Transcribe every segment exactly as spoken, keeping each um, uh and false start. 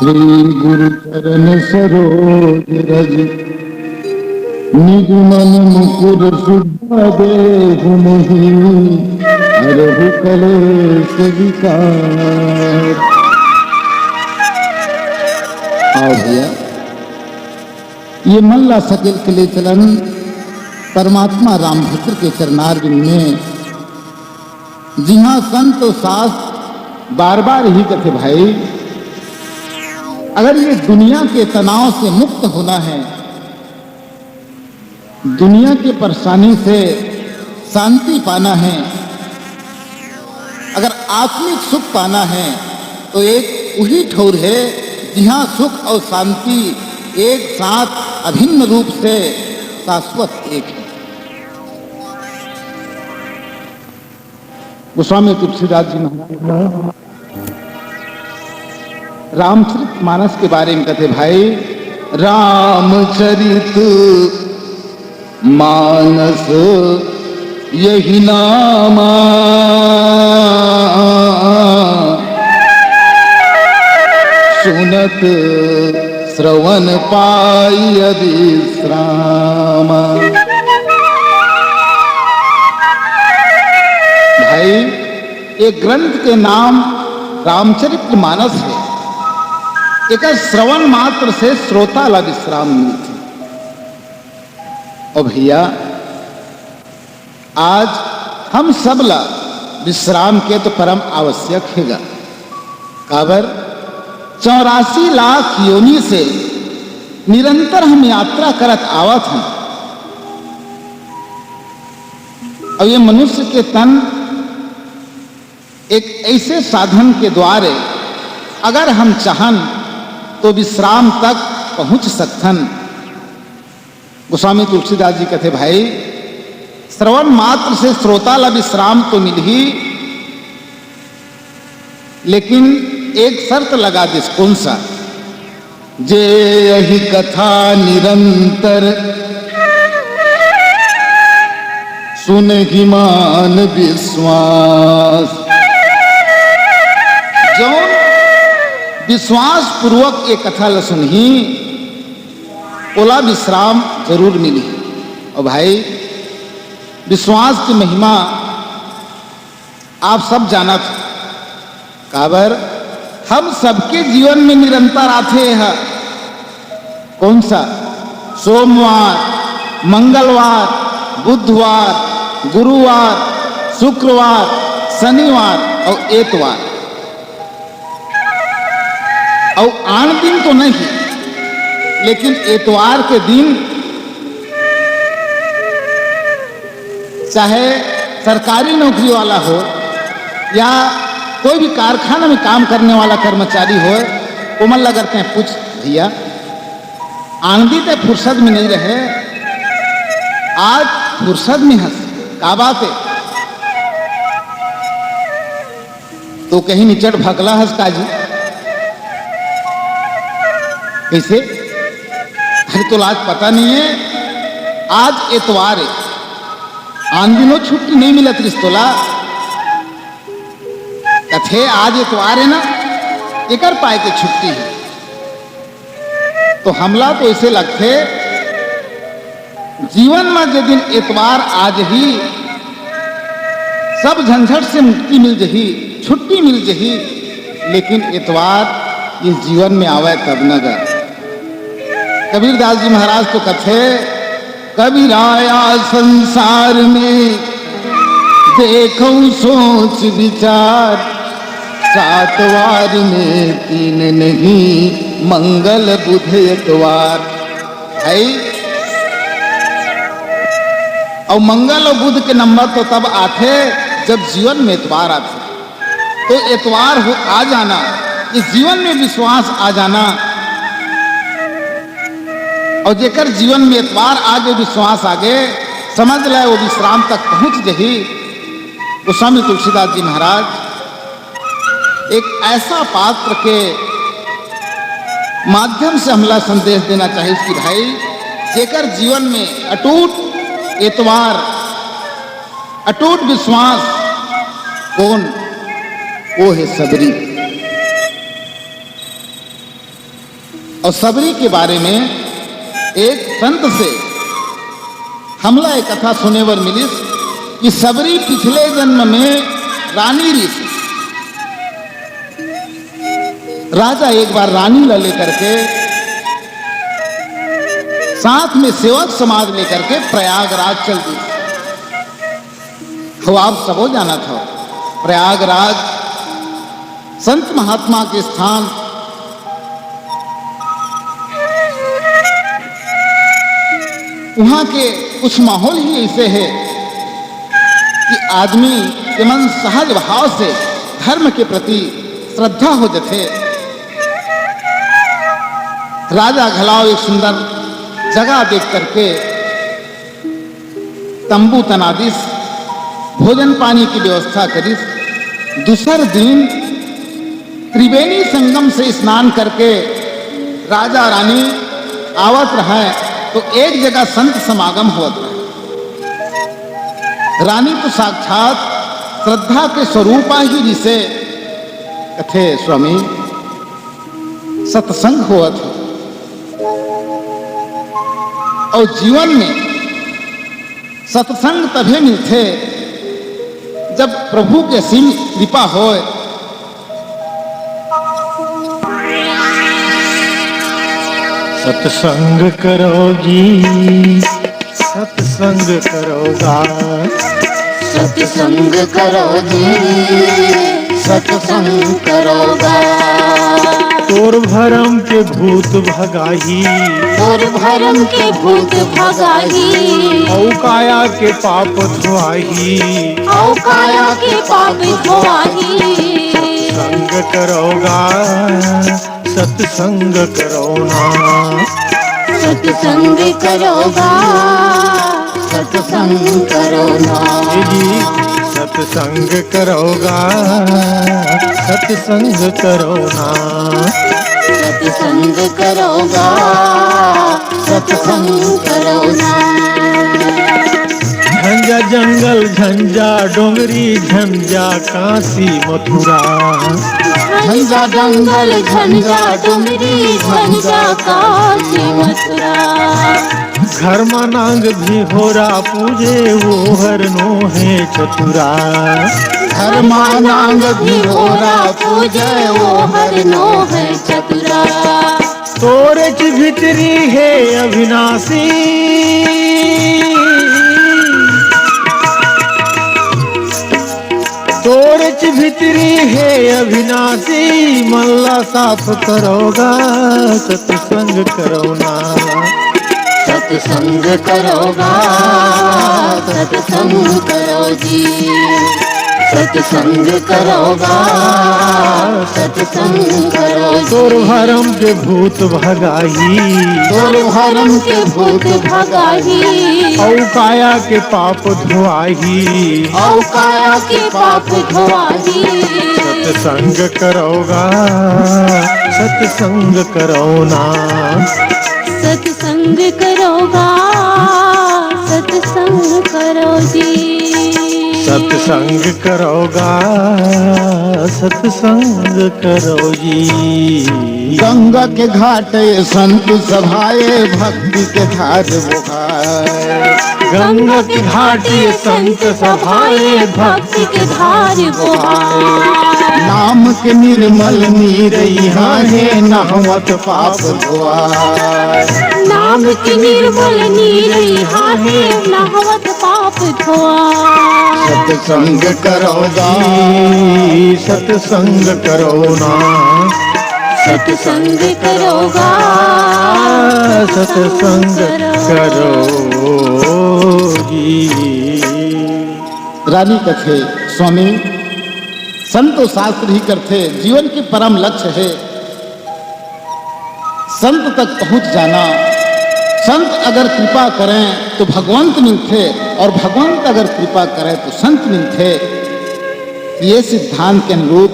श्री गुरु चरण सरोज रज, निज मन मुकुर सुधा देहु मोहि, हरहु कलेस विकार। आओ भैया, ये मन ला सकेल के ले चलन परमात्मा रामभद्र के चरणारविंद में, जिहां संत अउ शास्त्र बार बार इही कथे, भाई, अगर ये दुनिया के तनाव से मुक्त होना है, दुनिया के परेशानी से शांति पाना है, अगर आत्मिक सुख पाना है, तो एक उही ठौर है, जिहां सुख अउ शांति एक साथ अभिन्न रूप से शाश्वत एक है। गोस्वामी तुलसीदास जी महाराज रामचरित मानस के बारे में कथे, भाई, रामचरित मानस यही नामा, सुनत श्रवण पाई विश्राम। भाई, ये ग्रंथ के नाम रामचरित मानस है। एकर श्रवण मात्र से श्रोता ला विश्राम मिलथे। ओ भैया, आज हम सब ला विश्राम के तो परम आवश्यक हेगा। काबर? चौरासी लाख योनि से निरंतर हम यात्रा करत आवत हन। अउ ये मनुष्य के तन एक ऐसे साधन के द्वारे अगर हम चाहन तो विश्राम तक पहुंच सकथन। गोस्वामी तुलसीदास जी कथे, भाई, श्रवण मात्र से श्रोता ला विश्राम तो मिलही, लेकिन एक शर्त लगा दिस। कौन सा? जे यही कथा निरंतर सुनहि मान विश्वास। जौन विश्वास पूर्वक ये कथा ला सुनही, ओला विश्राम जरूर मिलही। अउ भाई, विश्वास की महिमा आप सब जानत हो। काबर? हम सबके जीवन में निरंतर आथे ह। कौन सा? सोमवार, मंगलवार, बुधवार, गुरुवार, शुक्रवार, शनिवार अउ एतवार। अउ आन दिन तो नहीं, लेकिन एतवार के दिन चाहे सरकारी नौकरी वाला हो या कोई भी कारखाना में काम करने वाला कर्मचारी हो, ओमन ला अगर तैं पूछ, "भैया, आन दिन तैं फुर्सत में नहीं रहे, आज फुर्सत में हस, का बात है?" तो कहीं निचट भकला हस का जी? कैसे? अरे, तोला आज पता नहीं है, आज एतवार है। आन दिनों छुट्टी नहीं मिलत रिस तोला। कथे आज एतवार है ना, एकर पाए के छुट्टी है। तो हमला तो ऐसे लगथे, जीवन में जे दिन एतवार आ जही, सब झंझट से मुक्ति मिल जही, छुट्टी मिल जही, लेकिन एतवार ये जीवन में आवे तब न गा। कबीरदास जी महाराज तो कथे, "कबीर आया संसार में, देखो सोच विचार, सात वार में तीन नहीं, मंगल बुध एतवार।" है। अउ मंगल अउ बुध के नंबर तो तब आथे, जब जीवन में एतवार आथे। तो एतवार हो, आ जाना, ये जीवन में विश्वास आ जाना। अउ जेकर जीवन में एतवार आगे, विश्वास आगे, समझ ले, वो विश्राम तक पहुंच जही। गोस्वामी तुलसीदास जी महाराज एक ऐसा पात्र के माध्यम से हमला संदेश देना चाहिए कि भाई, जेकर जीवन में अटूट एतवार, अटूट विश्वास, कौन? वो है सबरी। अउ सबरी के बारे में एक संत से हमला एक कथा सुने बर मिलिस कि सबरी पिछले जन्म में रानी रिस। राजा एक बार रानी ला लेकर के साथ में सेवक समाज लेकर के प्रयागराज चल दी। हो, आप सबो जानत हो, प्रयागराज संत महात्मा के स्थान। उहाँ के कुछ माहौल ही ऐसे हे कि आदमी के मन सहज भाव से धर्म के प्रति श्रद्धा हो जथे। राजा घलाव एक सुंदर जगह देख करके तंबू तना दिस, भोजन पानी की व्यवस्था करिस। दूसर दिन त्रिवेणी संगम से स्नान करके राजा रानी आवत रहय तो एक जगह संत समागम होत रहय। रानी तो साक्षात श्रद्धा के स्वरूपा ही रिसे। कथे, स्वामी, सत्संग होवत हे। अउ जीवन में सत्संग तभे मिलथे, जब प्रभु के असीम कृपा होय। सत्संग करो जी, सत्संग करो गा। सत्संग करो जी, सत्संग करो गा। तोर भरम के भूत भगाही। तोर भरम के भूत भगाही। अउ काया के पाप धोआही। अउ काया के पाप धोआही। सत्संग करो गा, सत्संग करो ना। सत्संग करो गा, सत्संग करो ना। जी, सत्संग करो गा, सत्संग करो ना। सत्संग करो गा, सत्संग करो ना। झंझा जंगल, झंझा डोंगरी, झंझा काशी मथुरा। झंझा जंगल, झंझा डोंगरी, झंझा काशी मथुरा। घर मा नांग भिहोरा पूजे, वो हर नोहे चतुरा। घर मा नांग भिहोरा पूजे, वो हर नोहे चतुरा। तोरेच भीतरी हे अविनाशी। तोरेच भीतरी हे अविनाशी, मन ला साफ करो गा, सत्संग करो ना। सत्संग करो गा, सत्संग करो जी। सत्संग करो गा, सत्संग करो जी। तोर भरम के भूत भगाही। तोर भरम के भूत भगाही। अउ काया के पाप धोआही। अउ काया के पाप धोआही। सत्संग करो गा, सत्संग करो ना। सत्संग करो गा, सत्संग करो जी। सत्संग करो गा, सत्संग करो जी। गंगा के घाट ये संत सभाए, भक्ति के धार बोहाए। गंगा के घाट ये संत सभाए, भक्ति के धार बोहाए। नाम के निर्मल नीर इहाँ हे, नहवत पाप धोआए। नाम के निर्मल नीर इहाँ हे, नहवत पाप धोआए। सत्संग करो जी, सत्संग करो ना। सत्संग करो गा, सत्संग करो जी। रानी कथे, स्वामी, संत तो शास्त्र ही करथे, जीवन के परम लक्ष्य हे संत तक पहुंच जाना। संत अगर कृपा करें तो भगवंत मिलथे, और भगवंत अगर कृपा करें तो संत मिलथे। ये सिद्धांत के अनुरूप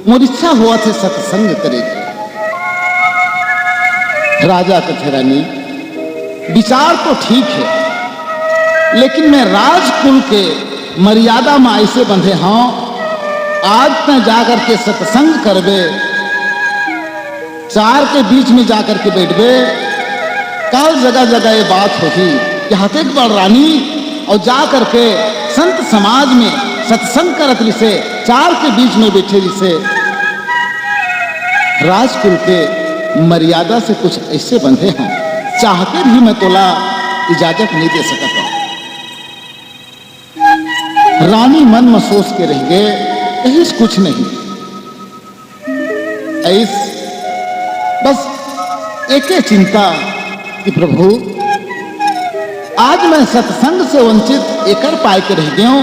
मोर इच्छा होवत हे सत्संग करे के। राजा कथे, रानी, विचार तो ठीक हे, लेकिन मैं राजकुल के मर्यादा म अइसे बंधे हंव, आज तैं जाकर के सत्संग करबे, चार के बीच में जा करके बैठबे, काल जगह जगह ये बात होही कि हाथे के बड़ रानी और जा करके संत समाज में सत्संग करत रिसे, चार के बीच में बैठे रिसे। राजकुल के मर्यादा से कुछ ऐसे बंधे हों, चाह के भी मैं तोला इजाजत नहीं दे सकत हों। रानी मन में सोच के रह गए, कहिस कुछ नहीं। ऐस बस एके चिंता कि प्रभु, आज मैं सत्संग से वंचित एकर पाए के रह गयो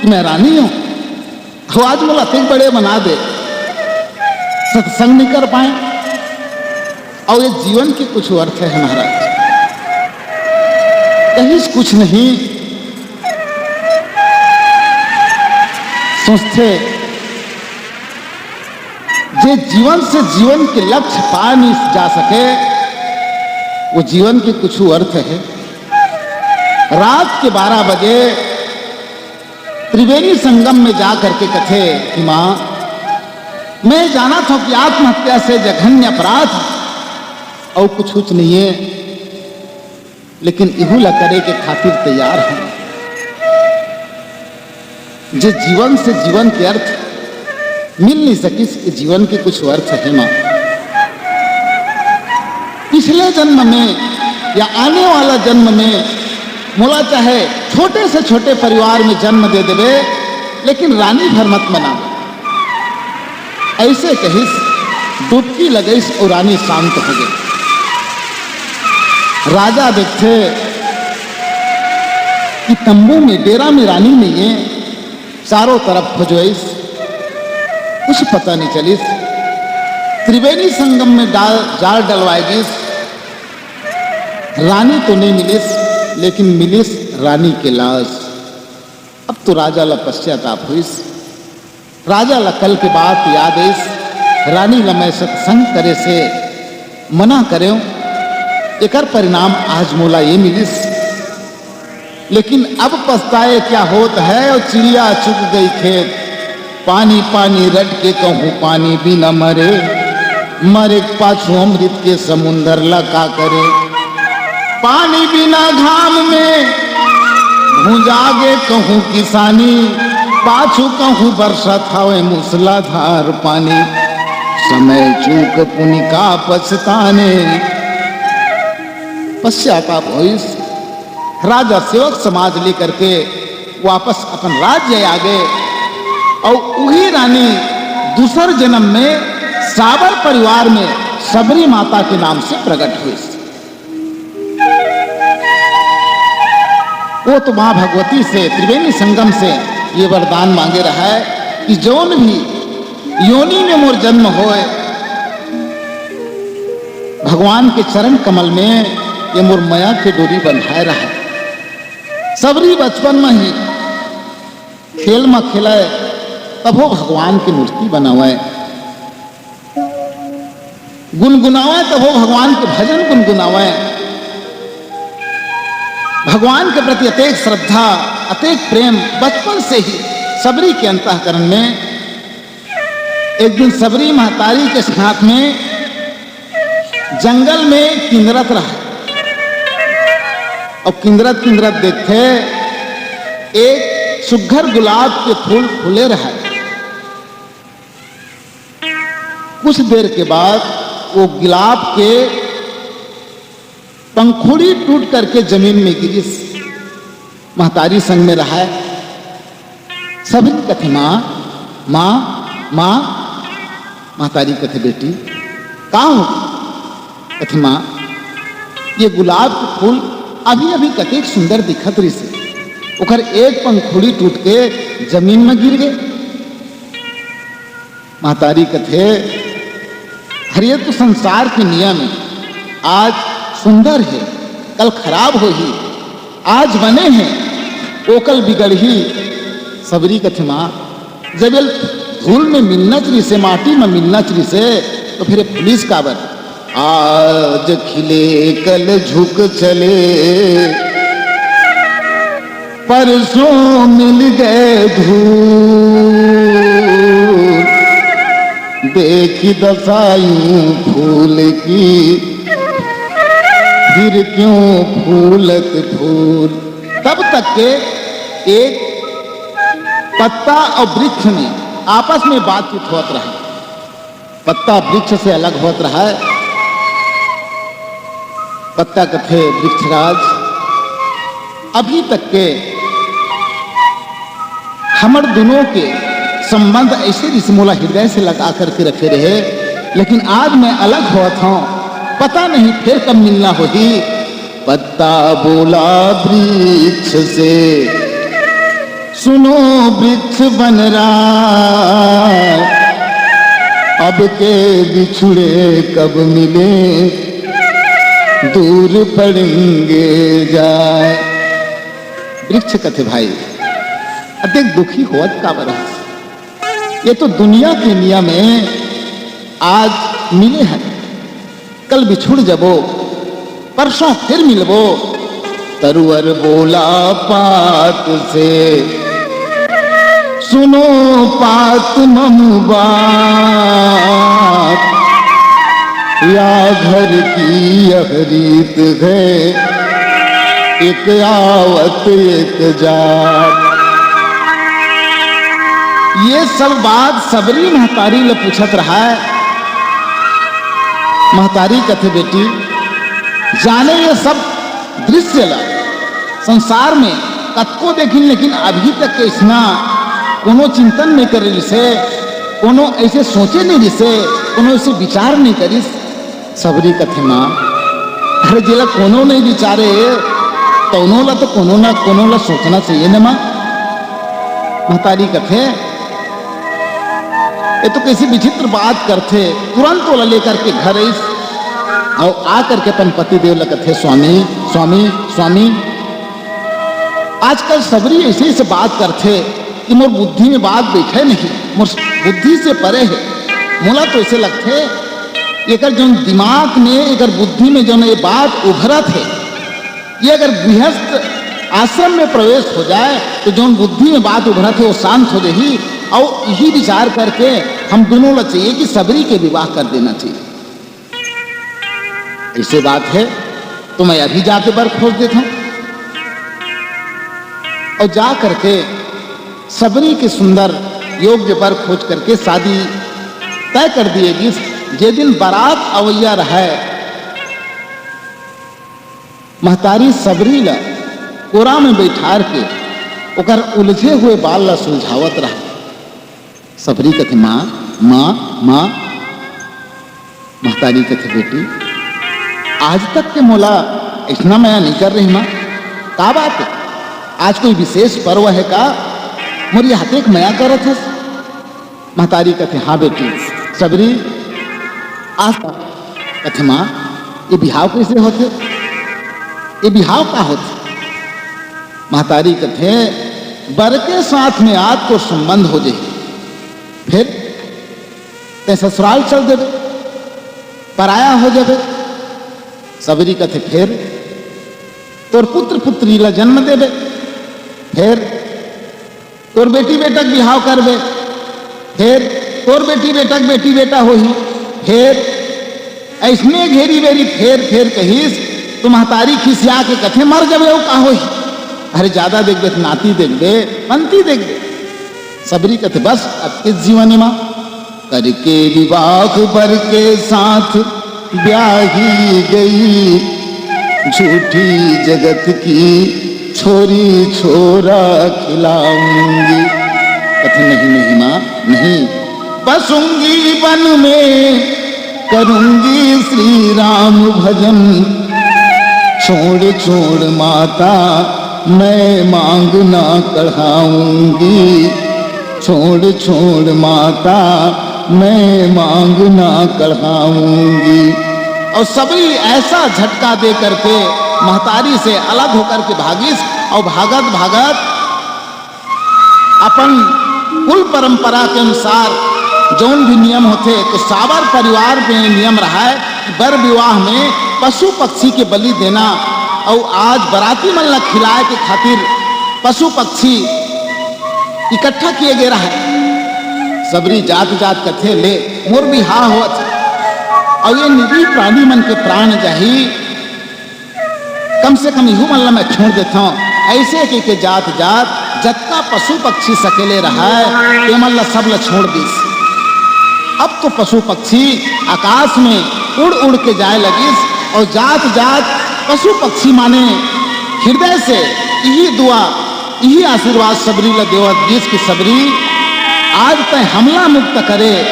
कि मैं रानी हों, तो आज मोला अतेक बड़े बना दे, सत्संग नहीं कर पाए। और ये जीवन के कुछ अर्थ है महाराज, कहिस कुछ नहीं। सोचथे जे जीवन से जीवन के लक्ष्य पा नहीं जा सके, वो जीवन के कुछ अर्थ है। रात के बारह बजे त्रिवेणी संगम में जा करके कथे कि माँ, मैं जानत हों कि आत्महत्या से जघन्य अपराध और कुछ कुछ नहीं है, लेकिन इहू ला करे के खातिर तैयार हों। जे जीवन से जीवन के अर्थ मिल नहीं सकिस, ये जीवन के कुछ अर्थ है माँ। पिछले जन्म में या आने वाला जन्म में मोला चाहे छोटे से छोटे परिवार में जन्म दे देबे, लेकिन रानी भर मत बनाबे। ऐसे कहिस, डुबकी लगइस और रानी शांत हो गई। राजा देखथे कि तंबू में, डेरा में रानी नहीं है, चारों तरफ खोजवाइस, कुछ पता नहीं चलिस। त्रिवेणी संगम में डाल, जाल डलवाए गिस, रानी तो नहीं मिलिस, लेकिन मिलिस रानी के लाश। अब तो राजा ला पश्चाताप होइस। राजा ला कल के बात याद आइस, रानी ला मैं सत्संग करे से मना करेंव, एकर परिणाम आज मोला ये मिलिस। लेकिन अब पछताए क्या होत है, और चिड़िया चुग गई खेत। पानी पानी रट के कहूँ पानी बिना मरे, मरे के पाछू अमृत के समुंदर ला का करे। पानी बिना घाम में भुंजा गे कहूँ किसानी, पाछू कहूँ बरसत हवे मूसलाधार पानी। समय चूक पुनि का पछताने। पश्चाताप होइस। राजा सेवक समाज लेकर के वापस अपन राज्य आ गए और वही रानी दूसर जन्म में साबर परिवार में सबरी माता के नाम से प्रकट हुई। वो तो माँ भगवती से त्रिवेणी संगम से ये वरदान मांगे रहा है कि जौन भी योनि में मोर जन्म होए, भगवान के चरण कमल में ये मोर मया के डोरी बंधाए रहा। सबरी बचपन में ही खेल म खेलय, तभो भगवान के मूर्ति बनावय, गुनगुनावय, तभो भगवान के भजन गुनगुनावय। भगवान के प्रति अतेक श्रद्धा, अतेक प्रेम बचपन से ही सबरी के अंतःकरण में। एक दिन सबरी महतारी के साथ में जंगल में किंदरत रहा। अब किंदरत किंदरत देखथे, एक सुघर गुलाब के फूल फूले रहा। कुछ देर के बाद वो गुलाब के पंखुड़ी टूट करके जमीन में गिरिस। महतारी संग में रहा है। सबरी कथे, "माँ, माँ, माँ।" महतारी कथे, "बेटी, का हो?" कथे, "माँ, ये गुलाब के फूल अभी-अभी कतेक सुंदर दिखत रिहिस, ओकर एक पंखुड़ी टूट के जमीन में गिर गे।" महतारी कथे, "अरे, ये तो संसार के नियम है, आज सुंदर है, कल खराब होही, आज बने हैं, वो कल बिगड़ही।" सबरी कथे, "माँ, जब ये धूल में मिलना चाहिए से, माटी में मिलना चाहिए से, तो फिर ये फूलिस काबर?" आज खिले कल झुक चले, परसों मिल गए धूल। देखी दशा यूं फूल की, फिर क्यों फूलत फूल। तब तक के एक पत्ता और वृक्ष में आपस में बातचीत होत रहा। पत्ता वृक्ष से अलग होत रहा है। पत्ता कथे, वृक्षराज, अभी तक के हमर दोनों के संबंध ऐसे जैसे मोला हृदय से लगा करके रखे रहे, लेकिन आज मैं अलग होत हूँ, पता नहीं फिर कब मिलना होही। पत्ता बोला वृक्ष से, सुनो वृक्ष बनराज, अब के बिछुड़े कब मिले, दूर पड़ेंगे जाए। वृक्ष कथे, भाई, अतेक दुखी होत काबर हस? ये तो दुनिया के नियम है। आज मिले हैं, कल बिछुड़ जबो, परसों फिर मिलबो। तरुवर बोला पात से, सुनो पात मम बात, या घर की यह रीत है, एक आवत एक जात। ये सब बात सबरी महतारी ले पूछत रहा है। महतारी कथे, बेटी, जाने ये सब दृश्य ला संसार में कतको देखिन, लेकिन अभी तक के इसना कोनो चिंतन नहीं करे रिसे, कोनो ऐसे सोचे नहीं रिसे, कोनो ऐसे विचार नहीं करिस। सबरी कथे, माँ, अरे जेला कोनो नहीं विचारे, तौनो ला तो कोनो ना कोनो ला सोचना चाहिए ना माँ। महतारी कथे, ये तो कैसी विचित्र बात करथे। तुरंत ओला लेकर के घर आइस और आ करके अपन पति देव ला कथे, स्वामी, स्वामी, स्वामी, आजकल सबरी ऐसे ऐसे बात करथे कि मोर बुद्धि में बात बैठे नहीं, मोर बुद्धि से परे है। मोला तो ऐसे लगथे, एकर जौन दिमाग में, एकर बुद्धि में जौन ये बात उभरत है, ये अगर गृहस्थ आश्रम में प्रवेश हो जाए, तो जौन बुद्धि में बात उभरत है, वो शांत हो जाही। और यही विचार करके हम दोनों ला चाहिए कि सबरी के विवाह कर देना चाहिए। ऐसे बात है, तो मैं अभी जाके बर खोज देता हूँ। और जा करके सबरी के सुंदर योग्य बर खोज करके शादी तय कर दिए गिस। जे दिन बारात अवैया रहे, महतारी सबरी ला कोरा में बैठार के ओकर उलझे हुए बाल ला सुलझावत रहा। सबरी कथे, माँ, माँ, माँ। महतारी कथे, बेटी, आज तक के मोला इतना मया नहीं कर रही माँ, का बात है? आज कोई विशेष पर्व है का? मोर ये हाथे एक मया करत हस। महतारी कथे, हाँ बेटी, सबरी, आज तक। कथे, माँ, ये बिहाव कैसे होथे? ये बिहाव का होथे? महतारी कथे, बर के साथ में आज तो संबंध हो जाए, फिर ते ससुराल चल देबे, पराया हो जाबे। सबरी कथे, फिर तोर पुत्र पुत्री ला जन्म देबे, फिर तोर बेटी बेटा के बिहाव करबे, फिर तोर बेटी बेटा के बेटी बेटा होही, फिर ऐसने घेरी बेरी फेर फेर कहिस, तो महतारी खिसिया के कथे, मर जबे अउ का होही? अरे ज्यादा देखबे तो नाती देखबे, पनती देखबे। सबरी कथे, बस अब के जीवन मा करके विवाह बर के साथ ब्याही गई, झूठी जगत की छोरी छोरा खिलाऊंगी। कथे, नहीं, नहीं माँ, नहीं। बसूंगी वन में, करूंगी श्री राम भजन। छोड़, छोड़ माता, मैं मांग ना कढ़ाऊंगी। छोड़, छोड़ माता, मैं मांग ना कढ़ाऊंगी। और सबरी ऐसा झटका दे करके महतारी से अलग होकर के भागिस और भागत भागत अपन कुल परंपरा के अनुसार जौन भी नियम होथे, तो साबर परिवार में नियम रहा है कि बर विवाह में पशु पक्षी के बलि देना और आज बराती मन ला खिलाए के खातिर पशु पक्षी इकट्ठा किए गए रहा है। सबरी जात जात कथे, "ले, मोर बिहाव होवत हे, अउ ये निरीह प्राणी मन के प्राण जाही, कम से कम इहू मन ला मैं छोड़ देथंव।" अइसे कहिके जात जात जतका पशु पक्षी सकेले रहय, ते मन ला सब ला छोड़ दिस। अब तो पशु पक्षी आकाश में उड़ उड़ के जाय लगिस, अउ जात जात पशु पक्षी माने हृदय से इही दुआ, इही आशीर्वाद सबरी ला देवत गिस कि सबरी, आज तैं हमला मुक्त करे।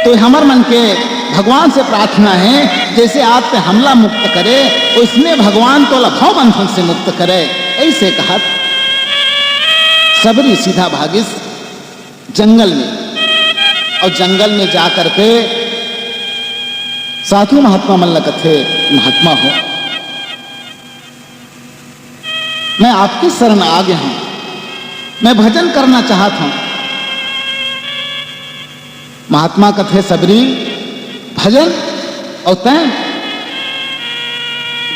तो हमर मन के भगवान से प्रार्थना हे, जइसे आज तैं हमला मुक्त करे, ओइसने भगवान तोला भव बंधन से मुक्त करे। अइसे कहत सबरी सीधा भागिस जंगल में, अउ जंगल में जा करके साधु महात्मा मन ला कथे, "महात्मा हो, मैं आपके शरण आ गे हंव, मैं भजन करना चाहत हंव।" महात्मा कथे, "सबरी, भजन? अउ तैं?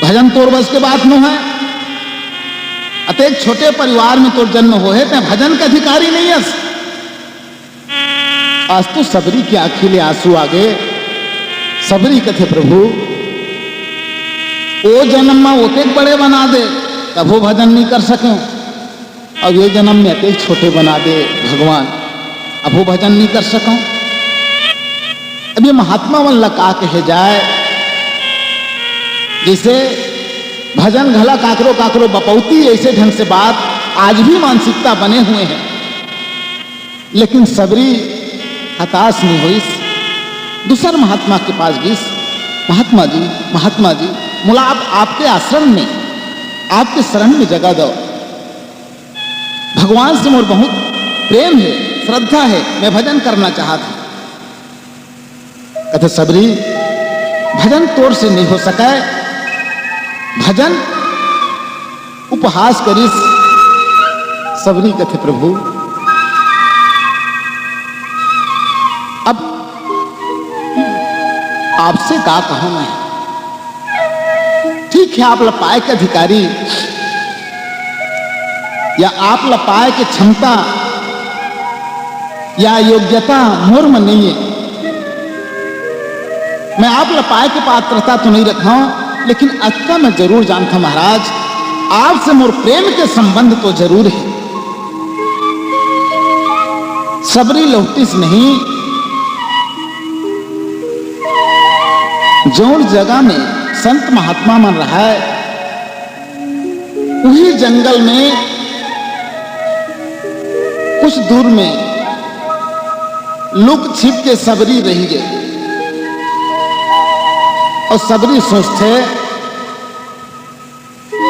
भजन तोर बस के बात नोहय। अतेक छोटे परिवार में तोर जन्म होहे, तैं भजन के अधिकारी नइ अस।" आज तो सबरी के आंखी ले आंसू आ गे। सबरी कथे, "प्रभु, ओ जन्म म ओतेक बड़े बना दे, तभो भजन नइ कर सकेंव। अब ये जन्म में अतेक छोटे बना दे भगवान, अभो भजन नइ कर सकेंव।" अब ये महात्मा मन ला का कहे जाय, जइसे भजन घला काकरो काकरो बपौती, अइसे ढंग से बात आज भी मानसिकता बने हुए हे। लेकिन सबरी हताश नइ होइस, दूसर महात्मा के पास गिस, "महात्मा जी, महात्मा जी, मोला आप, आपके आश्रम में, आपके शरण में जगह दव। भगवान से मोर बहुत प्रेम हे, श्रद्धा हे, मैं भजन करना चाहत हंव।" कथे, "सबरी, भजन तोर से नइ हो सकय, भजन उपहास करिस।" सबरी कथे, "प्रभु, अब आपसे का कहूं मैं? ठीक हे, आप ला पाय के अधिकारी या आप ला पाय के क्षमता या योग्यता मोर म नइ हे। मैं आप ला पाय के पात्रता तो नइ रखंव, लेकिन अतका मैं जरूर जानथंव महाराज, आपसे मोर प्रेम के संबंध तो जरूर हे।" सबरी लहुटिस नहीं। जउन जगह में संत महात्मा मन रहय, उही जंगल में कुछ दूर में लुक छिप के सबरी रहि गे। अउ सबरी सोचथे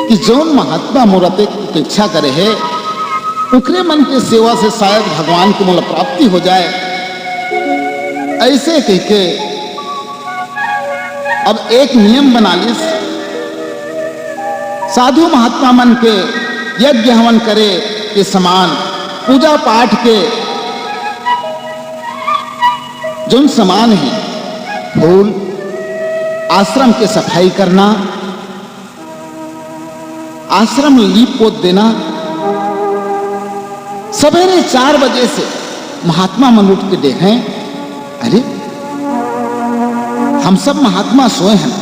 कि जउन महात्मा मोर अतेक उपेक्षा करे हे, ओकरे मन के सेवा से शायद भगवान के मोला प्राप्ति हो जाय। अइसे कहिके अब एक नियम बना लिस, साधु महात्मा मन के यज्ञ हवन करे के समान, पूजा पाठ के जउन समान हे, फूल, आश्रम के सफाई करना, आश्रम लीप पोत देना। सबेरे चार बजे से महात्मा मन उठ के देखें, "अरे, हम सब महात्मा सोए हन,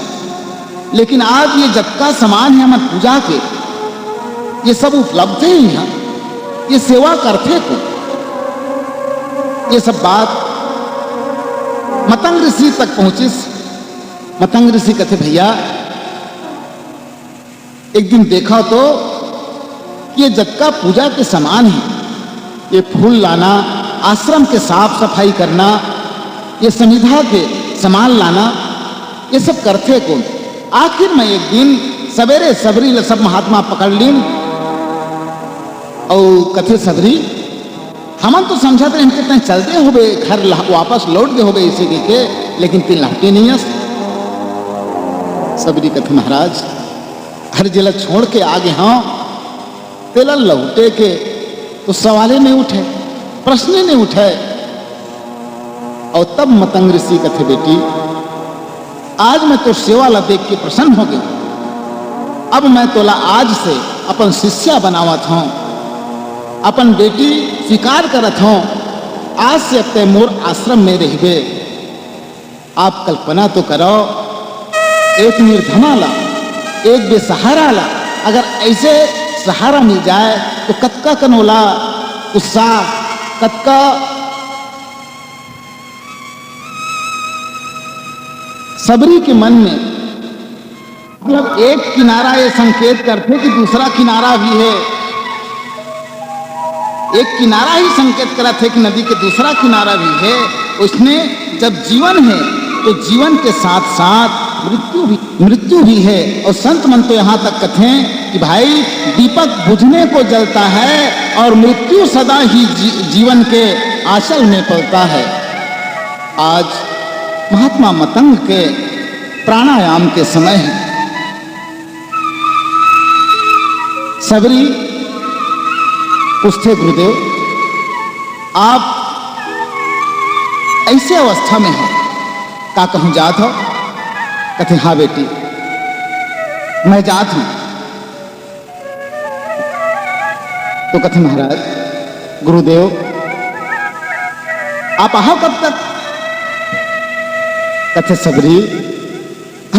लेकिन आज ये जतका समान हे हमर पूजा के, ये सब उपलब्ध हे इहां, ये सेवा करथे कोन?" ये सब बात मतंग ऋषि तक पहुंचिस। मतंग ऋषि कथे, "भैया, एक दिन देखा तो ये जतका पूजा के समान हे, ये फूल लाना, आश्रम के साफ सफाई करना, ये समिधा के समान लाना, ये सब करथे कोन?" आखिर में एक दिन सबेरे सबरी ल सब महात्मा पकड़ लीन अउ कथे, "सबरी, हमन तो समझत रहेन कि तैं चल दे होबे, घर ल-, वापस लौट दे होबे इसे कहिके, लेकिन तैं लौटे नइ अस।" सबरी कथे, "महाराज, हर जेला छोड़ के आ गे हंव, तेला लौटे के तो सवाले नइ उठे, प्रश्ने नइ उठे।" अउ तब मतंग ऋषि कथे, "बेटी, आज मैं तोर सेवा ला देख के प्रसन्न हो गेंव। अब मैं तोला आज से अपन शिष्या बनावत हंव, अपन बेटी स्वीकार करत हंव।" आज से अब तैं मोर आश्रम में रहिबे। आप कल्पना तो करो, एक निर्धना ला, एक बेसहारा ला, अगर ऐसे सहारा मिल जाए तो कतका कन ओला उत्साह, कतका। सबरी के मन में, मतलब, एक किनारा ये संकेत करथे कि दूसरा किनारा भी हे। एक किनारा ही संकेत करत हे कि नदी के दूसरा किनारा भी हे। उसने जब जीवन हे, तो जीवन के साथ साथ मृत्यु भी, मृत्यु भी हे। और संत मन तो यहाँ तक कथे कि भाई, दीपक बुझने को जलता है और मृत्यु सदा ही जी-, जीवन के आंचल में पलता है। आज महात्मा मतंग के प्राणायाम के समय हे। सबरी पूछथे, गुरुदेव, आप ऐसे अवस्था में हो, का कहूँ जात हो? कथे, हाँ बेटी, मैं जात हूँ। तो कथे, महाराज, गुरुदेव, आप आहो कब तक? कथे, सबरी,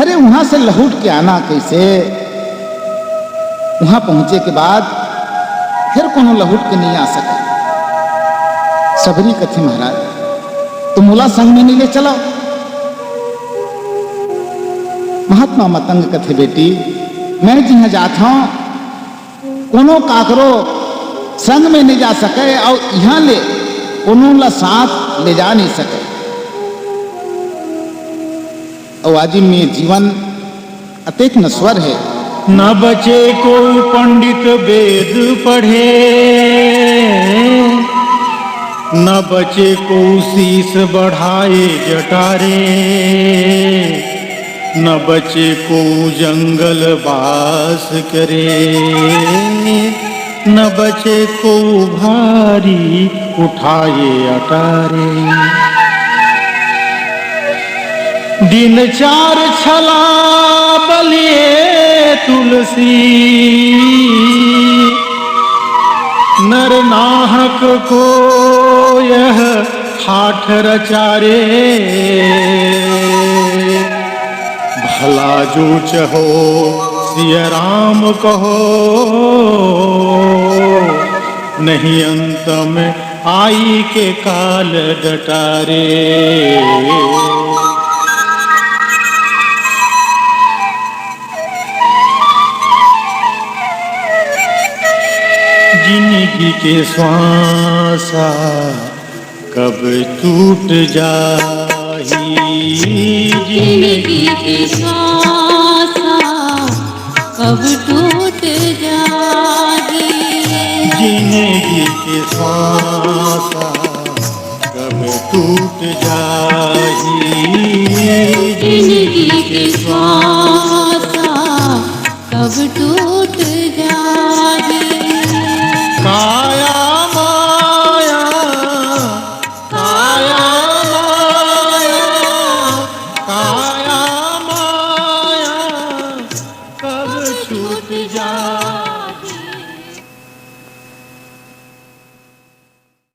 अरे, वहां से लहुट के आना कैसे? वहां पहुंचे के बाद फिर कोनो लहुट के नहीं आ सके। सबरी कथे, महाराज, तुम मोला संग में नहीं ले चलो। महात्मा मतंग कथे, बेटी, मैं जिहां जात हूं, कोनो काकरो संग में नहीं जा सके, और यहां ले कोनो ला साथ ले जा नहीं सके। अउ आजी में जीवन अतेक नश्वर हे। न बचे को पंडित वेद पढ़े, न बचे को शीश बढ़ाए जटारे, न बचे को जंगल बास करे, न बचे को भारी उठाए अटारे। दिन चार छला बलिए तुलसी, नर नाहक को यह ठाठ रचारे। भला जो चहो सिया राम कहो, नहीं अंत में आई के काल डटारे। जिंदगी के श्वासा कब टूट जाही, जिंदगी के श्वासा कब टूट जाही, जिंदगी के श्वासा कब टूट जाही, जिंदगी के श्वासा कब टूट